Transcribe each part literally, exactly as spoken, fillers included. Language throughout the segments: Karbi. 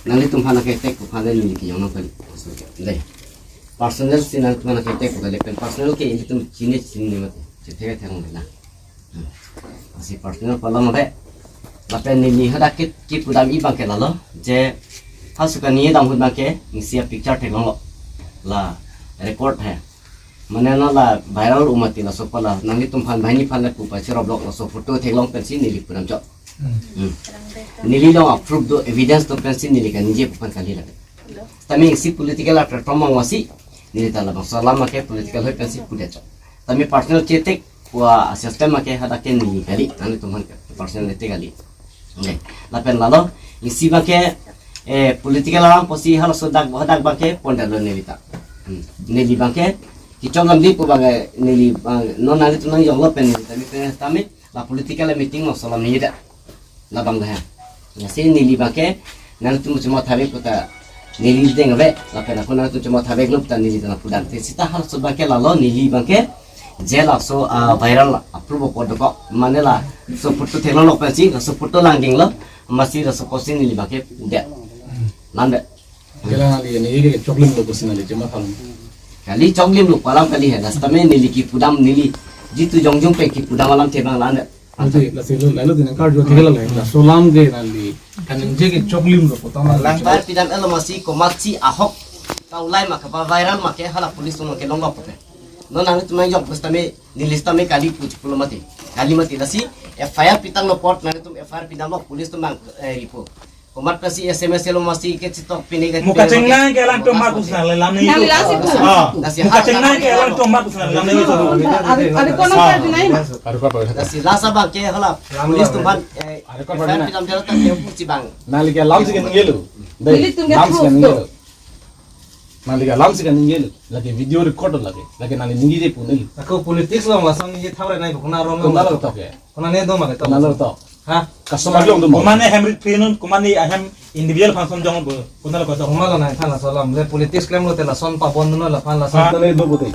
Nanglitum aphan ke attack aphan le neli kejong nang kali. Dei. Personal si nanglitum aphan ke attack kali, pen personal ke ilitum chini chini mati. Chethe ke thang na. Hmm. Lasi personal problem ave. Lapen neli hadak ke kipudam abang ke lalo. Je halaso kani dam ahut abang ke isi a-picture theklonglo. La record hai. Mane non la viral mati laso pala. Nanglitum aphan banghini aphan le pu pachirop lok laso photo theklong pensi neli pudam chot. Hmm. Neli along a-proof do, evidence do pensi neli kaningje pu aphan kali lake. Tame isi political a-platform angbong si neli ta labangso alam ke political ahoi pensi pudet chot. Tame personal chetek pu a-system ke hadak ke neli kali, nanglitum aphan ke personal chetek kali. Oke, lapen lalo isi abang ke, eh, political alam pusi halaso dak hadak abang ke pondetlo neli ta. Hmm. Neli abang ke kechok lam di pu abang ke neli abang non nanglitum nangjonglo pen neli tame pen tame la political meeting along laso alam ningjedet. Labang dah. Lasi neli abang ke nanglitum chomot tha pu ta neli deng ave, lapen ako nanglitum chomot tha lo pu ta neli ta nangpudam. Te seta halaso abang ke lalo neli abang ke je laso, ah, viral a-proof apot dokok. Mane laso photo theklong lok pensi laso photo langdinglo, amatsi laso apotsi neli abang ke pudet. Lam det. Kela neli neli ke choklimlo pusi neli chema thalong. Kali choklimlo pu alam kali hai, lasi tame neli kipudam neli jitu jongjong pen kipudam alamthe abang lam det. Lasi, lasi lo, lalo din karju thela lai. Laso alam ke neli kaningje ke choklimlo pu tama. Langbar pidam elo amatsi komatsi ahok kaulai ma kapa viral ma ke hala police along kelong lok pen. Non nanglitum nangjok bus tame neli sitame kali pu chiplo mati. Kali mati lasi F I R pitanglo apot nanglitum F I R pidamlo police atum abang, eh, ripo. Komat pensi S M S lo amatsi ke chitok pine ke. Mo kachengnang ke alangtum ma kusna le lam ni. Nang lasi ku. Ah. Lasi mo kachengnang ke alangtum ma kusna le lam ni. Are, are ko nang ka dinai ma. Lasi lasa abang ke hala police atum abang, eh, F I R pidam jala ta ke pusi abang. Neli ke alam si kaningjelo. Dei, nelitum ke alam si proof kaningjelo. Neli ke alam si kaningjelo. Lake video record lake. Lake neli ningje pu neli. Ako politics along lason ningje thawre nai ko na rom. Ko na lo tok ya. Ko na ne do ma ke tok. Na lo tok. Ha? Customer jong do ma. Ko mane hem rit prinun, ko mane ahem individual function jong bo. Ko na lo ko tok. Ko ma lo nai than laso alam. Le politics klemlo te lason pabon no laphan lason. Ha? Tale do bo te.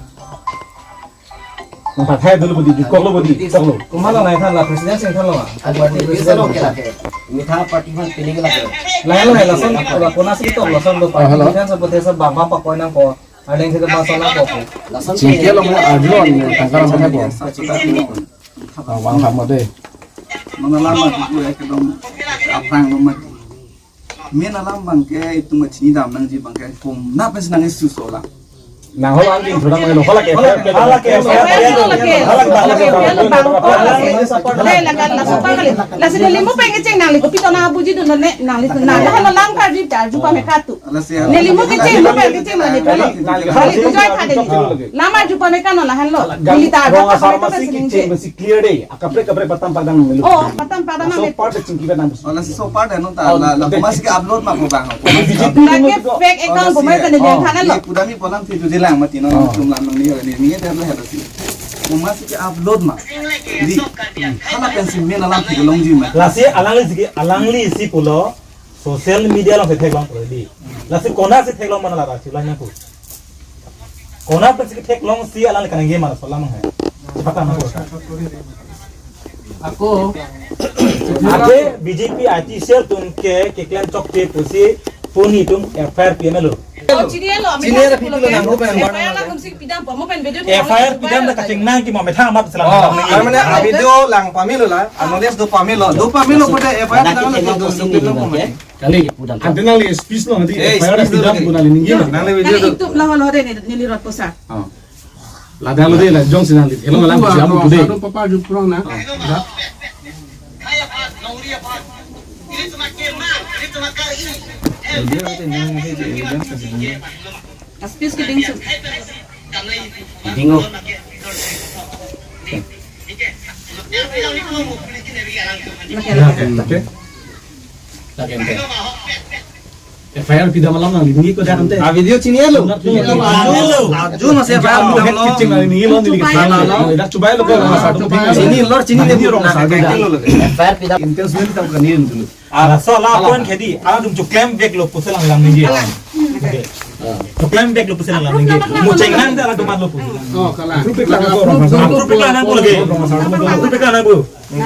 Nang pathai dulu budi, jukok lo budi, cok lo. Ko ma lo nai than la president sing than lo ma. Adi party president lo ke lake. Mitha party aphan pini ke lake. Lai lo hai lason, la ko na si tok lason do party defense bo te sa bang bang pakoi nangpo. Adeng ke bang son nangpo. Lason chingke lo mo arlo ni tangka ram pathai po. Pachika pini pun. Ah, bang ham de. Mana lama tu ya kedong. Aphrang lo mati. Main alam abang ke itum chini dam nangji abang ke kom na pensi nang isu sola. Nang hol anjing thurang main hol ke. Hala ke, hala ke, hala ke, hala ke, hala ke, hala ke. Lasi neli mo pen kecheng nangli kopi to nangbuji dun ne nangli na hala lang kardi ta jupa me katu. Neli mo kecheng mo pen kecheng neli pali. Kali tu jai khade ni. Lama jupa me kano lahan lo. Neli ta rong apa asar apa masi kecheng masi clear dei. Akaprek kaprek patam padang neli. Oh, patam padang. So part chingki padang. Oh, lasi so part no ta la la mas ke upload ma ko bang. B J P lake fake account ko mai tane jeng khana lo. Pudami polam si tu jelang mati no tum lam ni ni ni dia lah si. Ko mas ke upload ma. Di. Hala pensi main alam si longji ma. Lasi alangli si alangli si pulo social media along si theklong pulo di. Lasi kona si theklong mana la si lain aku. Kona pensi theklong si alang kaningje mana sola mang hai. Cepat na ko. Ako. Ake B J P I T cell atum ke keklem chokche pusi puni atum F I R pidamlo. Oh, chini lo, chini lo, chini lo, nang lo, F I R langsung si pidam po, mo pen video F I R pidam da kachengnang ke mo methang amat selam. Oh, mane a video lang pamelo la, acknowledge do pamelo, do pamelo pute F I R pidam lo, do pamelo. Kali, ante nangli speech lo, nanti eh, F I R speech lo pidam lagi. Nangli video. Nang itu lah lo deh, neli rot posa. Oh. Ladak lo dei, la jongsi nangli. Hello, lang si amu today. Ado papa jumprong na. Speech ke ding su. Dingo. Okay. Lagi ante. F I R pidam alam nangli ningje ko dak ante. Ah, video chini lo. Aju, aju masih F I R pidam lo. Kecheng nangli ningje lo, neli kecheng nangli. Dak chubai lo ko, masa tu pidam. Chini lo, chini le video rong sa de. F I R pidam. Intense neli tam kani dulu. Ah, so la point khedi, alang atum chuklem vek lo pusi lang lang ningje. Okay. Klem back lo pusi lang lang ningke. Mo cheng nang da la tomat lo pu. Oh, kalang. Approve kalang, approve, approve, approve kalang nang pu lagi. Approve kalang nang pu.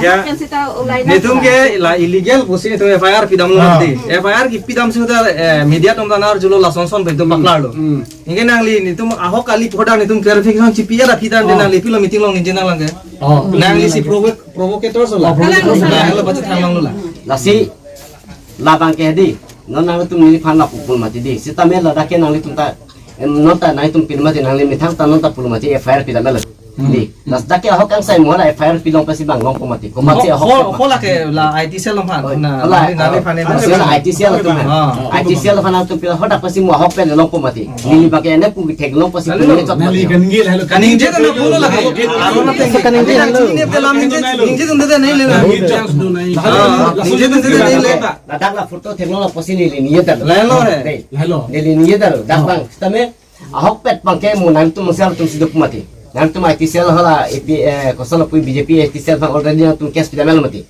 Ya. Kan sita ulai nang. Netum ke la illegal pusi netum F I R pidam lo Ah. mati. F I R kepidam si ta, eh, media atum ta nar julo lason son pu netum paklar lo. Hmm. Ningke nangli netum ahok kali phodak netum clarification chipi ya la pidam de Ah. nangli pilo meeting along ningje nang lang ke. Oh. Nangli si provoke-, provocator so la. Oh, provocator so la. Nangli pachethang long lo la. Lasi labang ke di. Non nangtum neliphan lapu pu mati di. Sitame ladak ke nanglitum ta, em, non ta nangtum pin mati nangli methang ta non ta pu mati F I R pidam lo. Hmm. Di. Laso dak ke ahok kangsai mo la F I R pilong pasi bang longpo mati. Komatsi Ho-, ahok ho-, pet ma. Ho la ke la I T cell along phan. Oh, na, la, nangli, nangli ah, phan ini. Laso la I T cell atum. Ah. I T cell aphan atum pila hodak pasi mo ahok pen longpo mati. Hmm. Neli bang ke ene pu theklong pasi Lalu, pu ni chot nali mati. Kaningje na pulo lagi. Aro na teng. Kaningje na lo. Ningje, ningje tum de nai le na. Ningje tum de nai le. Ladak la photo theklong la pusi neli ningje ta lo. Lalo he. Dei. Lalo. Neli ningje ta lo. Dak Oh. bang, sitame ahok pet bang ke mo nangtum sel atum si do pu mati. Nangtum I T cell hala A P, eh, koson la pu B J P I T cell bang already nangtum case pidam lo mati.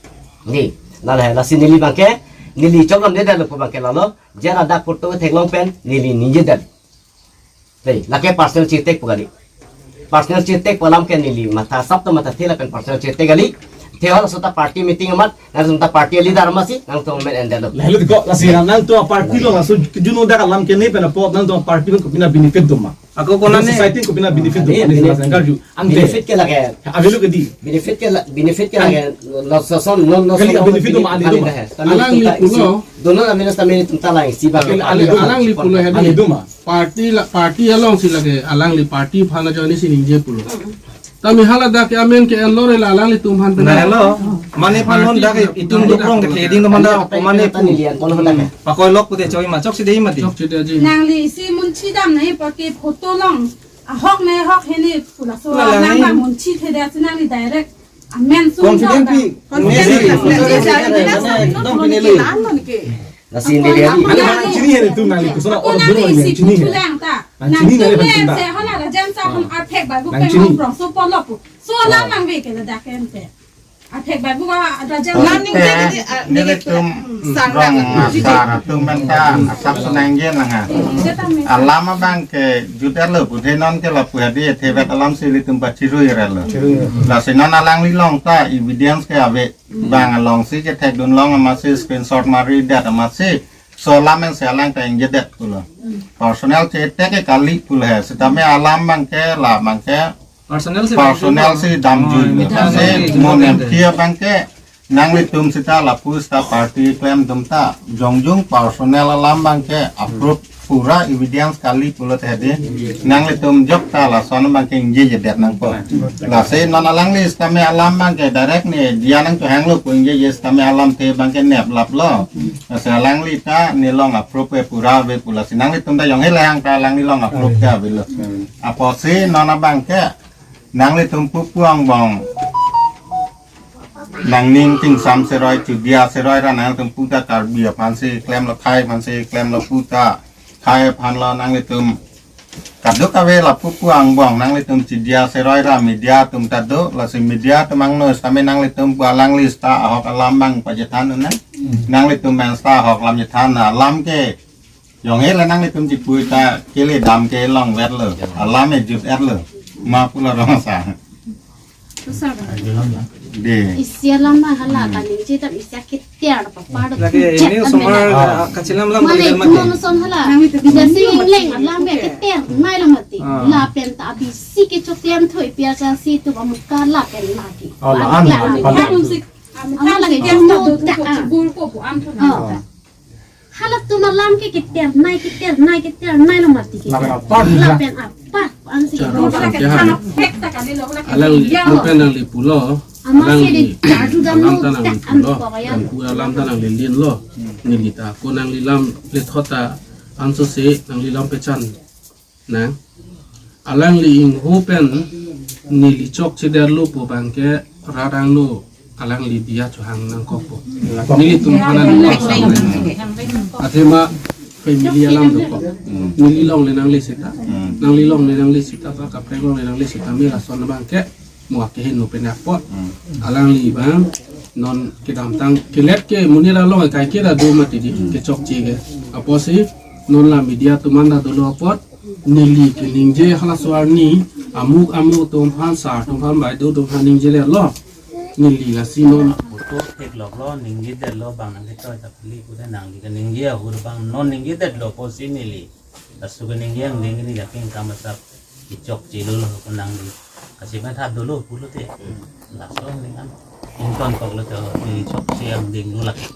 Neli. Lalo he, lasi neli bang ke, neli choklam de ta lo pu bang ke lalo. Jera dak photo theklong pen, neli ningje ta lo. Dei, lake personal chetek pu kali. Personal chetek pu alam ke neli matha sap to matha thela pen personal chetek kali. Thehol sota party meeting amat, nangtum ta party leader amatsi, nangtum men endelo. Lalu ko, lasi nangtum party lo, laso juno dak alam ke ne pen apot, nangtum party pen kopina benefit do ma. Ako kona ne? Society kopina benefit do ma, Ani ne benefit. Sangkar ju. Ante. Benefit ke lake. Avelo ke di. Benefit ke la-, benefit ke lake. Lo soson, non, non, Kali soson, benefit do ma, ali do ma. Alang li pulo. Dono amino stamini tum talang si ba. Alang, alang li pulo he di. Ali do ma. Party la, party along si lake, alangli party aphan ajoine si ningje pulo. Tame hala dak ke amen ke enlo re la alanglitum aphan pen. Na lo. Mane aphan non dak itum dukrong ke trading teman dak, mane ta pu. Nelian pon hodak ke. Pakoi lok pute choi ma, chokche dei mati. Chokche dei ji. Nangli isi munchi dam nai pake photo long. Ahok nai ahok hini pula so. Wala nang nai. Bang munchi thede ase nangli direct. Amen sung confident dong pi. Confident pi. Confident pi. Confident pi. Ekdom pinelo. Lasi neli ri. Nangli bang chini he tu nangli kusona. Ako or nangli dulu isi chini he. Pulang ta. Nang chini nangli nangli bang se ta. Hala rajan sa hom athek bagu nang pen chini. Hom prong so polo pu. So alam nang ve ke ladak ente. Athek bagu ka rajan. Lam ning te, te, ah, neli neli tum hmm, sang rong nang. Asar atum bang ta asap senang je nang ha. Hmm, alam abang ke juter lo puthe non ke lapu hadi the vet alam si ilitum pachirui relo. Chirui. Lasi non alangli long ta evidence ke ave. Bang along si kethek dun long amatsi screenshot mari det amatsi. So alam si alang ta ingje det pulo. Personal chetek ke kali pulo he. Sitame alam bang ke la bang ke personal si personal si damjui. Oh, lo. Tame damjui. Mo nem kia bang ke nanglitum sita lapu sita party klem tum ta jongjung personal alam bang ke approve pura evidence kali pulo te hedi. Nanglitum jok ta lason bang ke ingje jedet nangpo. Lasi non alangli sitame alam bang ke direct ne dia nang tu hanglo pu ingje je sitame alam te bang ke nep lap lo. Lasi alangli ta ne long approve ve pura ve pu lasi nanglitum ta jong he le hang ta alangli long approve ke avelo. Apotsi non abang ke nanglitum pupu angbong nangning tingsam seroi chudia seroi ra nangtum pu ta Karbi aphan si klemlo khai aphan si klemlo pu ta khai aphan lo nanglitum kaduk kave lapu pu angbong nanglitum chudia seroi ra media atum ta do lasi media atum angno sitame nanglitum pu alangli sita ahok alam bang pachethan un nang nanglitum bang sita ahok lam chethan na alam ke jong he la nanglitum chipui ta kele dam ke long vet lo. Alam e jut et lo. Ma pulo rong sa. Dei. Isi alam na hala kaningje dam isi akitiar papa do. Lagi ini semua, ah, kachilam lam mane dari mati. Kuno son hala. Bisa si leng alam ya kitiar nai lo mati. Ah. Lapen ta bisi ke choklam thoi pia ka si tu amuka lapen lagi. Oh, la an, la an. Alam lagi kuno ta. Oh. Halatum alam ke kitiar nai, kitiar nai, kitiar nai lo mati ke. Lapen apar. Lapen apar. Ansi ke. Cara makan ke ha. Alangli, bukan nangli pulo. Ama alangli, se di jadu dam alam lo, ta nangli tak pulo. Anu ko kaya. Dan pu alam ta nangli lin lo. Neli ta ko nangli lam lethot ta anso se nangli lam pechan. Na, alangli ingho pen neli chokche det lo pu bang ke rat angno alangli dia chohang nangkok po. Nelitum aphan nangkok. Athema family alam dokok. Neli longle nangli sita. Nangli longle nangli sita ta kaprek longle nangli sita me lason bang ke mo akeheno pen apot. Alangli bang non kedamtang kelet ke monit along kai ke ta do mati di kechokche ke. Apotsi Non la media atum an ta dolo apot, neli keningje halaso arni, amuk amuk atum aphan, sir atum aphan, baideo atum aphan ningjedetlo, neli lasi non. Photo thekloklo, ningjedetlo, bang nangketoi ta kali, kuda nangli keningje ahut bang non ningjedetlo pusi neli. Laso keningje angdeng neli jaking kam asap, kechokche lo lo ko nangli. Kachepatha dolo pulote. Laso angdeng an. Ingtonkoklo te, neli chokche angdeng lo lake.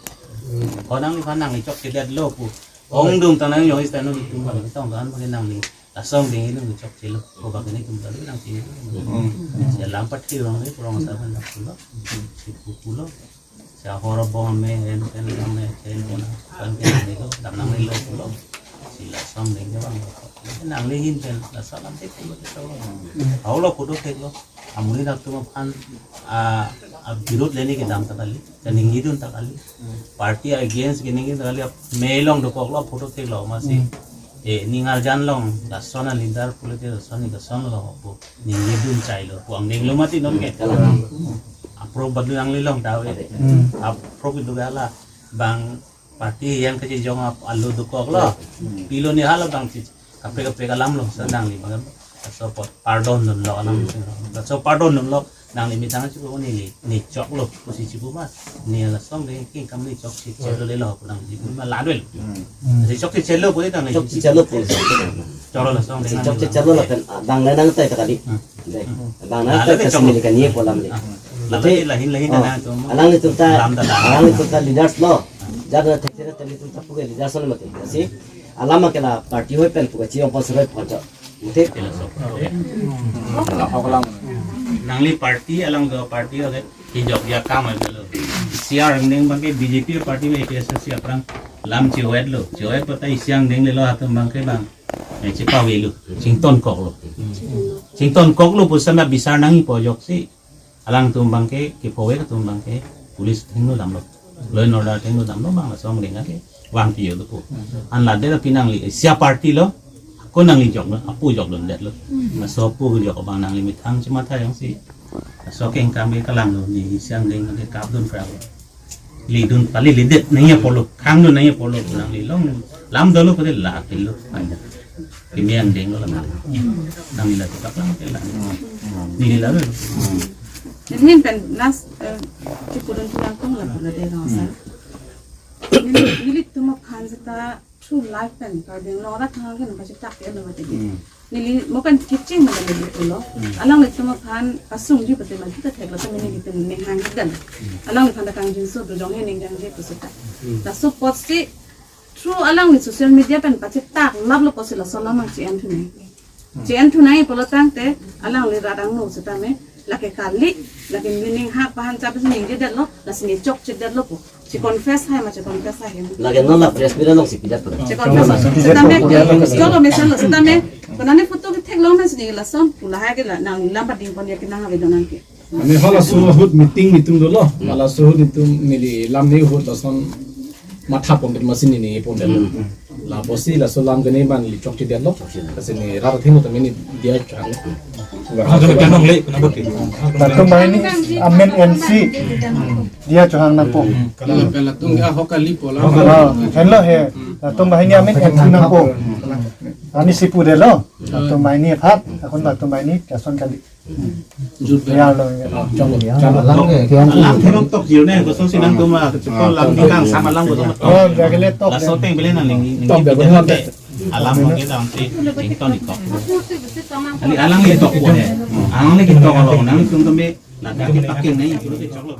Ko nangliphan nangli chokchedetlo pu. Ongdung ta nang jong ista no itum bang tong kan bang nangli. Laso angdeng neli chokchelo. Ko bang nelitum kali nangchini. Hmm. Si alam pathi rong ni, rong asap nangpulo. Si pupulo. Si ahor abong ame, hen pen ame, hen pona, kan ke nanglelo, dam nanglelo pulo. Si laso angdeng ke bang. Nangli ahin pen, laso alam te pulo te to. Hau lo photo theklo. Amonit atum aphan, a, a, birut leni kedam ta kali, keningjedun ta kali. Party against keningje ta kali, ap-, me along dokoklo photo theklo masi. Hmm. E, ning arjan long, lason a leader pulote lason ni lason lo pu. Ningjedun chailo, pu angdeng lo mati non ke. Hmm. Apro badu nanglilong ta ave. Hmm. Apro kedo gala, bang party yang kachijong ap-, alo dokoklo. Hmm. Pilo ni hala bang si kaprek kaprek alam lo, sa nangli bang. Laso apot pardondunlo alam. Hmm. Laso pardondunlo, nangli methang chipu neli, neli choklo, pusi chipu ma. Neli laso angdeng ke kam neli chokche, chelo lelo, pu nangli chipu ma ladwel. Hmm. Si chokche chelo pu nangli. Chokche chelo pu. Choklo laso angdeng. Si chokche chelo lapen, ah, bang nang nangtai ta kali. Hmm. Dei. Bang nang nangtai ta kali, si neli kanie pu alam le. Ah. Mate, lahin, lahin, oh, nang atum. Alanglitum ta, lam ta lam. Alanglitum ta leaders lo. Jana thekthek ta nelitum ta puke leaders lo mate. Si alam ke la party hoi pen puke chi ong pon serai pon chok. Mate. Nangli party alang do party oke. Kijok ya kam ai lo. Isi angdeng bang ke B J P party me A P H L C aphrang lam chiwet lo. Chiwet pata isi angdeng lelo atum bang ke bang. Eh, chepavelo. Chingtonkoklo. Chingtonkoklo pusana bisar nangji pu ajoksi. Alangtum bang ke, kephovek atum bang ke, police athengno damlo. Law and order athengno damlo, bang laso angdeng ke, vangpi-o lo pu. An ladak pi nangli, sia party lo, ko nangli joklo, apu joklo det lo. Laso apu jok bang nangli methang chematha jongsi. Laso kengkam ke kalanglo, neli isi angdeng ke kapdun prap. Lidun pali lidet nangji apotlo, khangdun nangji apotlo, nanglilong, lam dolo ko de la pilo. Kimi angdeng lo lam. Nangli la tak lang ke la. Neli la lo. Neli ahin pen last, eh, chipudun tulang kong la pula de rong sa. Neli, nelitum aphan seta true life pen Karbi Anglong arat thang ke nangpachetak ke nangpachetak. Hmm. Neli mo pen kecheng ma neli pulo. Hmm. Alanglitum aphan asung ji pate ma kita theklo ta nelitum ning hanghedan. Hmm. Alangliphan ta kangjinso dojong he ning jangje puseta. Hmm. Laso apotsi through alangli social media pen pachetak laplo pusi laso alam nang che-en thunang. Hmm. Che-en thunangji pulo tangte alangli rat angno setame lake kali, lake neli ning hak pahan chap si ningjedetlo, lasi neli chokchedetlo pu. Che-confess hai ma che-confess hai. Lake non la press meet alongsi pidet pu. Che-confess. Setame, skolo mesen lo setame, konane photo kethek lo mesen neli lason pu lahai ke la nangli lam pading pon ya kenang ave donang ke. Ani halaso ahut meeting nelitum dolo. Hmm. Halaso ahut nelitum neli lam ni ahut lason matha pon det masi neli pon det. Hmm. Lapusi laso alam ke neli bang neli chokchedetlo. Chokchedet. Lasi neli rat athengno tame neli diya chang. Ah, kalau kan nongle, kenapa ke? Latum banghini amen M C diya chohang nangpo. Hmm. Kalau pelatung ya hokali pola. Ah, henlo he. Latum banghini amen M C nangpo. Ani si pudetlo. Latum banghini aphan, akun latum banghini jason kali. Jut ya lo ya. Alang theklong tok jir ne, kosonsi nangtum ma, kechepon alam di kangsam alam kosong tok. Oh, jagele tok. Laso ateng beli nangli, nangli tok, beli tok. Alam mungkin dalam si, ington ikok. Ani alangli tok ko he. Alangli tok lo, nangtum tame, ladak ke paking nai, itu ke choklo.